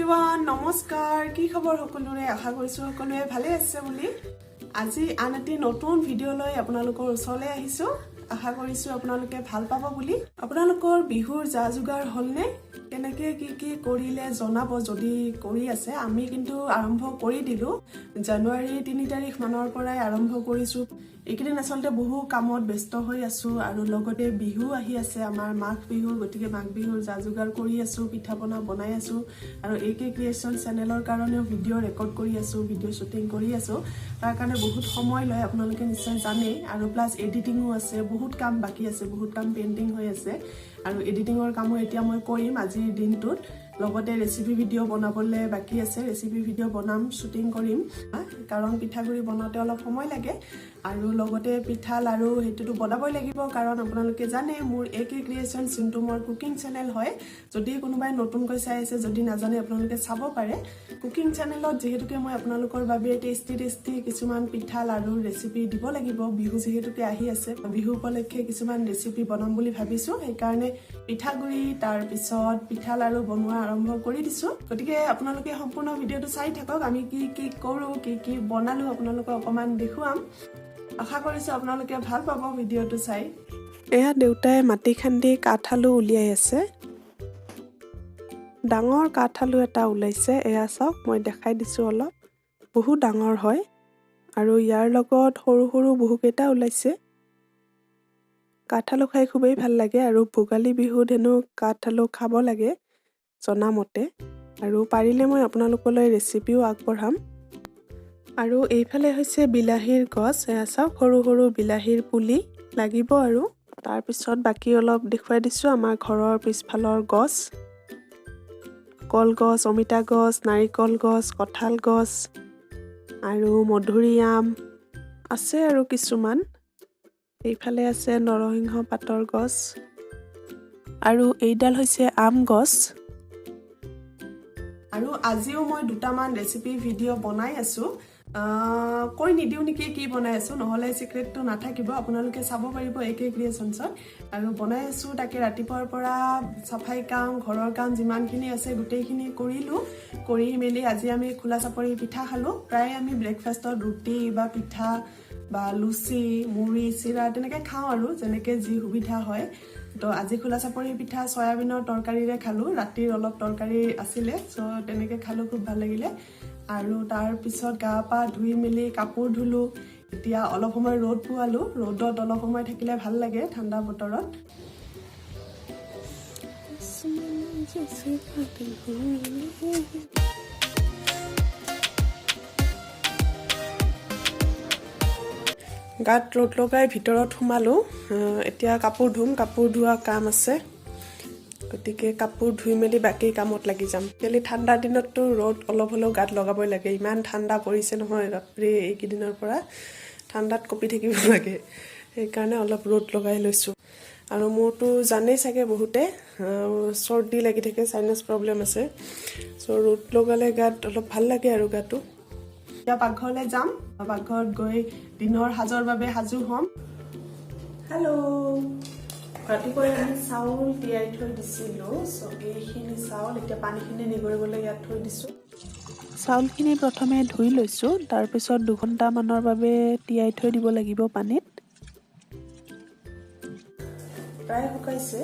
Everyone, নমস্কাৰ। কি খবৰ সকলোৰে? আশা কৰিছোঁ সকলোৱে ভালে আছে বুলি। আজি আন এটি নতুন ভিডিঅ' লৈ আপোনালোকৰ ওচৰলৈ আহিছোঁ। আশা কৰিছোঁ আপোনালোকে ভাল পাব বুলি। আপোনালোকৰ বিহুৰ যা যোগাৰ হ'লনে? কেনেকৈ কি কি কৰিলে জনাব যদি কৰি আছে। আমি কিন্তু আৰম্ভ কৰি দিলোঁ, জানুৱাৰী 3 তাৰিখ মানৰ পৰাই আৰম্ভ কৰিছোঁ। এইকেইদিন আচলতে বহু কামত ব্যস্ত হৈ আছোঁ আৰু লগতে বিহু আহি আছে আমাৰ, মাঘ বিহু। গতিকে মাঘ বিহুৰ যা যোগাৰ কৰি আছোঁ, পিঠা পনা বনাই আছোঁ আৰু এ কে ক্ৰিয়েশ্যন চেনেলৰ কাৰণেও ভিডিঅ' ৰেকৰ্ড কৰি আছোঁ, ভিডিঅ' শ্বুটিং কৰি আছোঁ। তাৰ কাৰণে বহুত সময় লয়, আপোনালোকে নিশ্চয় জানেই। আৰু প্লাছ এডিটিঙো আছে, বহুত কাম বাকী আছে, বহুত কাম পেণ্ডিং হৈ আছে আৰু এডিটিঙৰ কামো এতিয়া মই কৰিম আজিৰ দিনটোত। লগতে ৰেচিপি ভিডিঅ' বনাবলৈ বাকী আছে, ৰেচিপি ভিডিঅ' বনাম, শ্বুটিং কৰিম, কাৰণ পিঠাগুড়ি বনাওঁতে অলপ সময় লাগে। আৰু লগতে পিঠা লাড়ু সেইটোতো বনাবই লাগিব, কাৰণ আপোনালোকে জানে মোৰ এ কে ক্ৰিয়েশ্যন যোনটো মোৰ কুকিং চেনেল হয়, যদি কোনোবাই নতুনকৈ চাই আছে, যদি নাজানে, আপোনালোকে চাব পাৰে। কুকিং চেনেলত যিহেতুকে মই আপোনালোকৰ বাবে টেষ্টি টেষ্টি কিছুমান পিঠা লাড়ুৰ ৰেচিপি দিব লাগিব। বিহু যিহেতুকে আহি আছে, বিহু উপলক্ষে কিছুমান ৰেচিপি বনাম বুলি ভাবিছোঁ। সেইকাৰণে পিঠাগুড়ি, তাৰপিছত পিঠা লাড়ু বনোৱা আৰম্ভ কৰি দিছোঁ। গতিকে আপোনালোকে সম্পূৰ্ণ ভিডিঅ'টো চাই থাকক। আমি কি কি কৰোঁ, কি কি বনালোঁ, আপোনালোকক অকণমান দেখুৱাম। আশা কৰিছোঁ আপোনালোকে ভাল পাব ভিডিঅ'টো চাই। এয়া দেউতাই মাটি খান্দি কাঠ আলু উলিয়াই আছে। ডাঙৰ কাঠ আলু এটা ওলাইছে, এয়া চাওক, মই দেখাই দিছোঁ অলপ। বহুত ডাঙৰ হয় আৰু ইয়াৰ লগত সৰু সৰু বহুকেইটা ওলাইছে। কাঠ আলু খাই খুবেই ভাল লাগে আৰু ভোগালী বিহুত হেনো কাঠ আলু খাব লাগে জনামতে। আৰু পাৰিলে মই আপোনালোকলৈ ৰেচিপিও আগবঢ়াম। আৰু এইফালে হৈছে বিলাহীৰ গছ। এয়া চাওক, সৰু সৰু বিলাহীৰ পুলি লাগিব। আৰু তাৰপিছত বাকী অলপ দেখুৱাই দিছোঁ আমাৰ ঘৰৰ পিছফালৰ গছ। কলগছ, অমিতা গছ, নাৰিকল গছ, কঁঠাল গছ আৰু মধুৰিআম আছে আৰু কিছুমান। এইফালে আছে নৰসিংহ পাতৰ গছ আৰু এইডাল হৈছে আম গছ। আৰু আজিও মই দুটামান ৰেচিপি ভিডিঅ' বনাই আছোঁ। কৈ নিদিওঁ নেকি কি বনাই আছোঁ, নহ'লে চিক্ৰেটটো নাথাকিব। আপোনালোকে চাব পাৰিব এ কে ক্ৰিয়েশ্যনছত। আৰু বনাই আছোঁ তাকে। ৰাতিপুৱাৰ পৰা চাফাই কাম, ঘৰৰ কাম যিমানখিনি আছে গোটেইখিনি কৰিলোঁ। কৰি মেলি আজি আমি খোলা চাপৰি পিঠা খালোঁ। প্ৰায় আমি ব্ৰেকফাষ্টত ৰুটি বা পিঠা বা লুচি, মুড়ি, চিৰা তেনেকৈ খাওঁ আৰু যেনেকৈ যি সুবিধা হয়। তো আজি খোলা চাপৰি পিঠা চয়াবিনৰ তৰকাৰীৰে খালোঁ। ৰাতিৰ অলপ তৰকাৰী আছিলে, চ' তেনেকৈ খালোঁ, খুব ভাল লাগিলে। আৰু তাৰপিছত গা পা ধুই মেলি কাপোৰ ধুলোঁ। এতিয়া অলপ সময় ৰ'দ পোৱালোঁ। ৰ'দত অলপ সময় থাকিলে ভাল লাগে ঠাণ্ডা বতৰত। গাত ৰ'দ লগাই ভিতৰত সোমালোঁ। এতিয়া কাপোৰ ধুম, কাপোৰ ধোৱা কাম আছে। গতিকে কাপোৰ ধুই মেলি বাকী কামত লাগি যাম। কেলি ঠাণ্ডা দিনততো ৰ'দ অলপ হ'লেও গাত লগাবই লাগে। ইমান ঠাণ্ডা পৰিছে নহয়, বাপৰে, এইকেইদিনৰ পৰা ঠাণ্ডাত কঁপি থাকিব লাগে। সেইকাৰণে অলপ ৰ'দ লগাই লৈছোঁ। আৰু মোৰতো জানেই চাগে বহুতে, চৰ্দি লাগি থাকে, চাইনাছ প্ৰব্লেম আছে। চ' ৰ'দ লগালে গাত অলপ ভাল লাগে আৰু গাটো। এতিয়া পাকঘৰলৈ যাম। পাকঘৰত গৈ দিনৰ সাজৰ বাবে সাজু হ'ম। হেল্ল', ৰাতিপুৱাই আমি চাউল তিয়াই থৈ দিছিলোঁ। চ' এইখিনি চাউল এতিয়া পানীখিনি নিগৰিবলৈ ইয়াত থৈ দিছোঁ। চাউলখিনি প্ৰথমে ধুই লৈছোঁ, তাৰপিছত 2 ঘণ্টামানৰ বাবে তিয়াই থৈ দিব লাগিব পানীত। প্ৰায় শুকাইছে।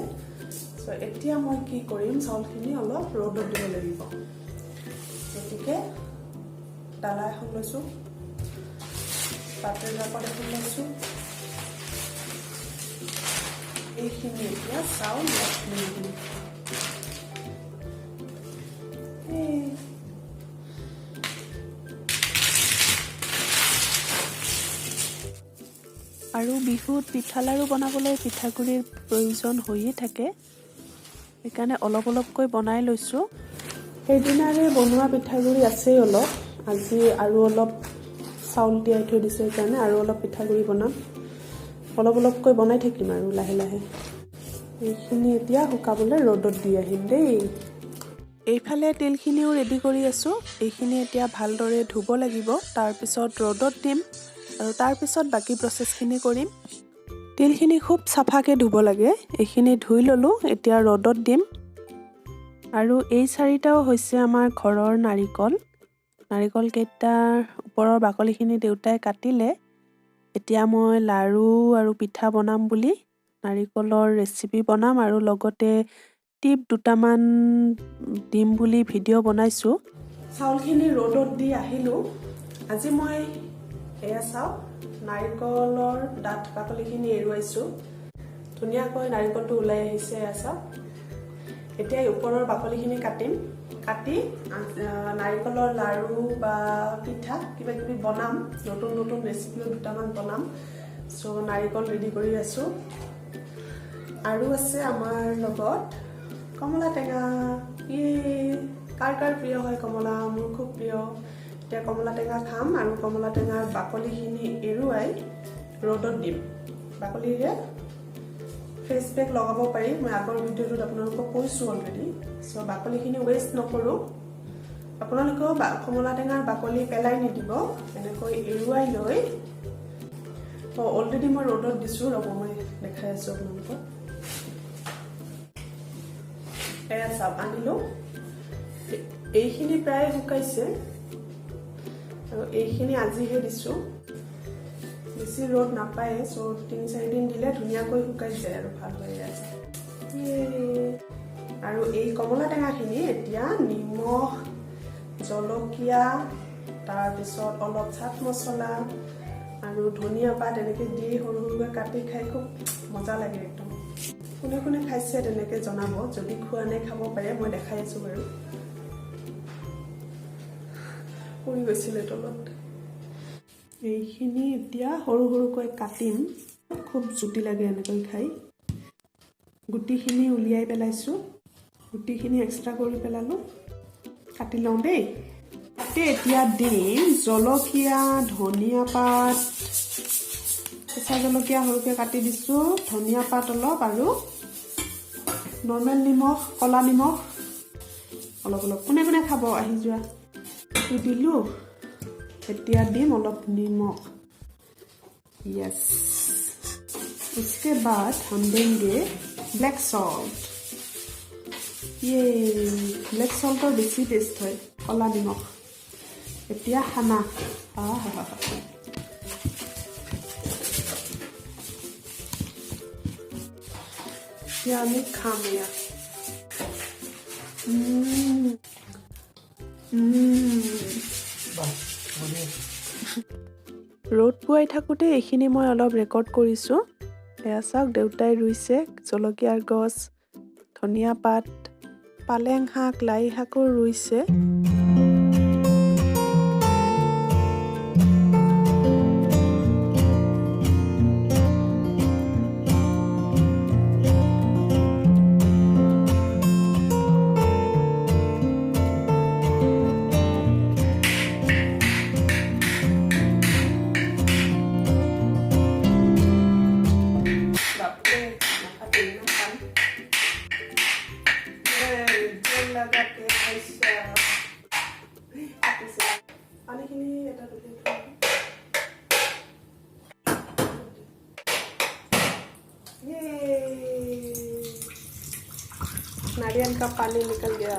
চ' এতিয়া মই কি কৰিম, চাউলখিনি অলপ ৰ'দত দিব লাগিব। গতিকে ডালা এখন লৈছোঁ, বাতৰি কাকত এখন লৈছোঁ। এইখিনি এতিয়া চাউল ইয়াত দি দিম। এই আৰু বিহুত পিঠা লাড়ু বনাবলৈ পিঠাগুড়িৰ প্ৰয়োজন হৈয়ে থাকে, সেইকাৰণে অলপ অলপকৈ বনাই লৈছোঁ। সেইদিনাৰে বনোৱা পিঠাগুড়ি আছেই অলপ। আজি আৰু অলপ চাউল তিয়াই থৈ দিছে, সেইকাৰণে আৰু অলপ পিঠাগুড়ি বনাম। অলপ অলপকৈ বনাই থাকিম আৰু লাহে লাহে। এইখিনি এতিয়া শুকাবলৈ ৰ'দত দি আহিম দেই। এইফালে তিলখিনিও ৰেডি কৰি আছোঁ। এইখিনি এতিয়া ভালদৰে ধুব লাগিব, তাৰপিছত ৰ'দত দিম আৰু তাৰপিছত বাকী প্ৰচেছখিনি কৰিম। তিলখিনি খুব চাফাকৈ ধুব লাগে। এইখিনি ধুই ল'লোঁ, এতিয়া ৰ'দত দিম। আৰু এই চাৰিটাও হৈছে আমাৰ ঘৰৰ নাৰিকল। নাৰিকলকেইটাৰ ওপৰৰ বাকলিখিনি দেউতাই কাটিলে। এতিয়া মই লাড়ু আৰু পিঠা বনাম বুলি নাৰিকলৰ ৰেচিপি বনাম আৰু লগতে টিপ দুটামান দিম বুলি ভিডিঅ' বনাইছোঁ। চাউলখিনি ৰ'দত দি আহিলোঁ। আজি মই এয়া চাওক, নাৰিকলৰ ডাঠ বাকলিখিনি এৰুৱাইছোঁ। ধুনীয়াকৈ নাৰিকলটো ওলাই আহিছে, এয়া চাওক। এতিয়া এই ওপৰৰ বাকলিখিনি কাটিম, কাটি নাৰিকলৰ লাড়ু বা পিঠা কিবা কিবি বনাম। নতুন নতুন ৰেচিপিও দুটামান বনাম। চ' নাৰিকল ৰেডি কৰি আছোঁ। আৰু আছে আমাৰ লগত কমলা টেঙা। ইয়ে, কাৰ কাৰ প্ৰিয় হয় কমলা? মোৰ খুব প্ৰিয়। এতিয়া কমলা টেঙা খাম আৰু কমলা টেঙাৰ বাকলিখিনি এৰুৱাই ৰ'দত দিম। বাকলিৰে ফেচ পেক লগাব পাৰি, মই আগৰ ভিডিঅ'টোত আপোনালোকক কৈছোঁ অলৰেডি। চ' বাকলিখিনি ৱেষ্ট নকৰোঁ। আপোনালোকেও কমলা টেঙাৰ বাকলি পেলাই নিদিব, এনেকৈ এৰুৱাই লৈ। অলৰেডি মই ৰ'দত দিছোঁ, ৰ'ব, মই দেখাই আছোঁ আপোনালোকক। এয়া চাওক, আনিলোঁ। এইখিনি প্ৰায় শুকাইছে আৰু এইখিনি আজিহে দিছোঁ। বেছি ৰ'দ নাপায়, চ' 3-4 দিন দিলে ধুনীয়াকৈ শুকাই যায় আৰু ভাল হৈ আছে। আৰু এই কমলা টেঙাখিনি এতিয়া নিমখ, জলকীয়া, তাৰপিছত অলপ চাট মছলা আৰু ধনিয়া পাত এনেকৈ দি সৰু সৰুকৈ কাটি খাই খুব মজা লাগে একদম। কোনে কোনে খাইছে তেনেকৈ জনাব। যদি খোৱা নাই, খাব পাৰে। মই দেখাই আছোঁ বাৰু। পৰি গৈছিলে তলত। এইখিনি এতিয়া সৰু সৰুকৈ কাটিম। খুব জুতি লাগে এনেকৈ খাই। গুটিখিনি উলিয়াই পেলাইছোঁ, গুটিখিনি এক্সট্ৰা কৰি পেলালোঁ। কাটি লওঁ দেই। তাতে এতিয়া দিম জলকীয়া, ধনিয়া পাত, কেঁচা জলকীয়া সৰুকৈ কাটি দিছোঁ, ধনিয়া পাত অলপ আৰু নৰ্মেল নিমখ, ক'লা নিমখ অলপ অলপ। কোনে কোনে খাব, আহি যোৱা। এইটো দিলোঁ। এতিয়া দিম অলপ নিমখ। য়েছ, उसके बाद हम देंगे ব্লেক সল্ট। ये ব্লেক সল্টৰ বেছি টেষ্ট হয়, ক'লা নিমখ। এতিয়া খানা। আহ হা হা। এতিয়া আমি খাম এয়া। ৰ'দ পুৱাই থাকোঁতে এইখিনি মই অলপ ৰেকৰ্ড কৰিছোঁ। এয়া চাওক, দেউতাই ৰুইছে জলকীয়াৰ গছ, ধনিয়া পাত, পালেং শাক, লাই শাকো ৰুইছে। বাপৰে, নাকাটে, ইমান টান। এই, জোৰ লগাকে খাইছা। কাটিছে। পানীখিনি এটা উলিয়াই থৈ দিওঁ। ये नारियल का पानी निकल गया।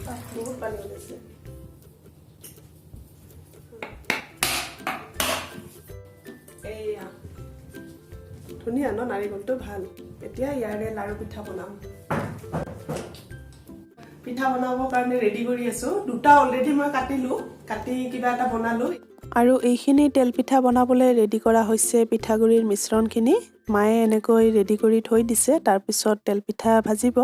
আহ, বহুত পানী ওলাইছে। এইয়া ধুনীয়া ন নাৰিকলটো, ভাল। এতিয়া ইয়াৰে লাৰু পিঠা বনাম। পিঠা বনাবৰ কাৰণে ৰেডি কৰি আছো। দুটা অলৰেডি মই কাটিলো, কাটি কিবা এটা বনালো। আৰু এইখিনি তেল পিঠা বনাবলৈ ৰেডি কৰা হৈছে পিঠাগুড়িৰ মিশ্ৰণখিনি। মায়ে এনেকৈ ৰেডি কৰি থৈ দিছে, তাৰপিছত তেল পিঠা ভাজিব।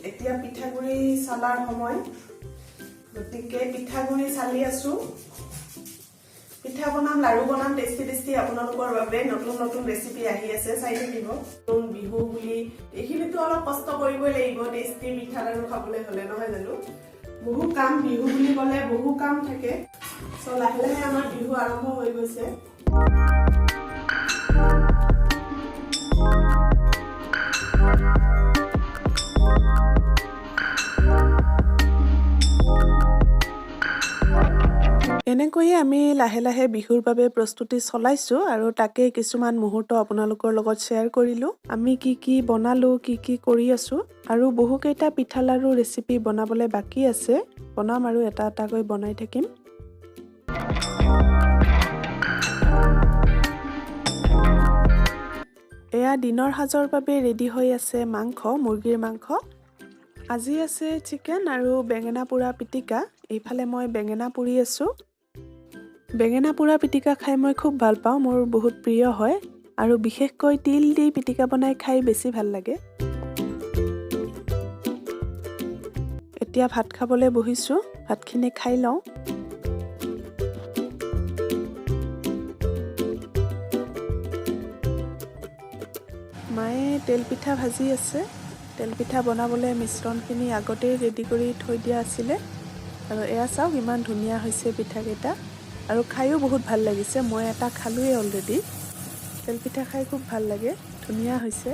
এতিয়া পিঠাগুড়ি চালাৰ সময়, গতিকে পিঠাগুড়ি চালি আছো। পিঠা বনাম, লাড়ু বনাম, টেষ্টি টেষ্টি আপোনালোকৰ বাবে নতুন নতুন ৰেচিপি আহি আছে, চাই থাকিব। নতুন বিহু বুলি এইখিনিতো অলপ কষ্ট কৰিবই লাগিব টেষ্টি পিঠা লাড়ু খাবলৈ হ'লে, নহয় জানো? বহু কাম, বিহু বুলি ক'লে বহু কাম থাকে। চ' লাহে লাহে আমাৰ বিহু আৰম্ভ হৈ গৈছে। এনেকৈয়ে আমি লাহে লাহে বিহুৰ বাবে প্ৰস্তুতি চলাইছোঁ আৰু তাকে কিছুমান মুহূৰ্ত আপোনালোকৰ লগত শ্বেয়াৰ কৰিলোঁ। আমি কি কি বনালোঁ, কি কি কৰি আছোঁ, আৰু বহুকেইটা পিঠা লাড়ু ৰেচিপি বনাবলৈ বাকী আছে, বনাম আৰু এটা এটাকৈ বনাই থাকিম। এয়া দিনৰ সাজৰ বাবে ৰেডি হৈ আছে মাংস, মুৰ্গীৰ মাংস। আজি আছে চিকেন আৰু বেঙেনা পোৰা পিটিকা। এইফালে মই বেঙেনা পুৰি আছোঁ। বেঙেনা পোৰা পিটিকা খাই মই খুব ভাল পাওঁ, মোৰ বহুত প্ৰিয় হয়, আৰু বিশেষকৈ তিল দি পিটিকা বনাই খাই বেছি ভাল লাগে। এতিয়া ভাত খাবলৈ বহিছোঁ, ভাতখিনি খাই লওঁ। মায়ে তেল পিঠা ভাজি আছে। তেল পিঠা বনাবলৈ মিশ্ৰণখিনি আগতেই ৰেডি কৰি থৈ দিয়া আছিলে। আৰু এয়া চাওক ইমান ধুনীয়া হৈছে পিঠাকেইটা, আৰু খায়ো বহুত ভাল লাগিছে। মই এটা খালোঁৱেই অলৰেডি। তেল পিঠা খাই খুব ভাল লাগে, ধুনীয়া হৈছে।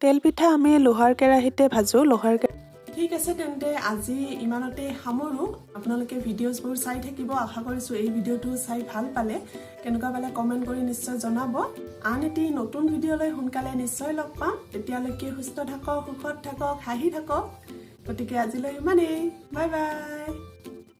তেল পিঠা আমি লোহাৰ কেৰাহীতে ভাজোঁ, লোহাৰ। ঠিক আছে, তেন্তে আজি ইমানতে সামৰোঁ। আপোনালোকে ভিডিঅ'জবোৰ চাই থাকিব। আশা কৰিছোঁ এই ভিডিঅ'টো চাই ভাল পালে। কেনেকুৱা পালে কমেণ্ট কৰি নিশ্চয় জনাব। আন এটি নতুন ভিডিঅ'লৈ সোনকালে নিশ্চয় লগ পাম। তেতিয়ালৈকে সুস্থ থাকক, সুখত থাকক, হাঁহি থাকক। গতিকে আজিলৈ ইমানেই, বাই বাই।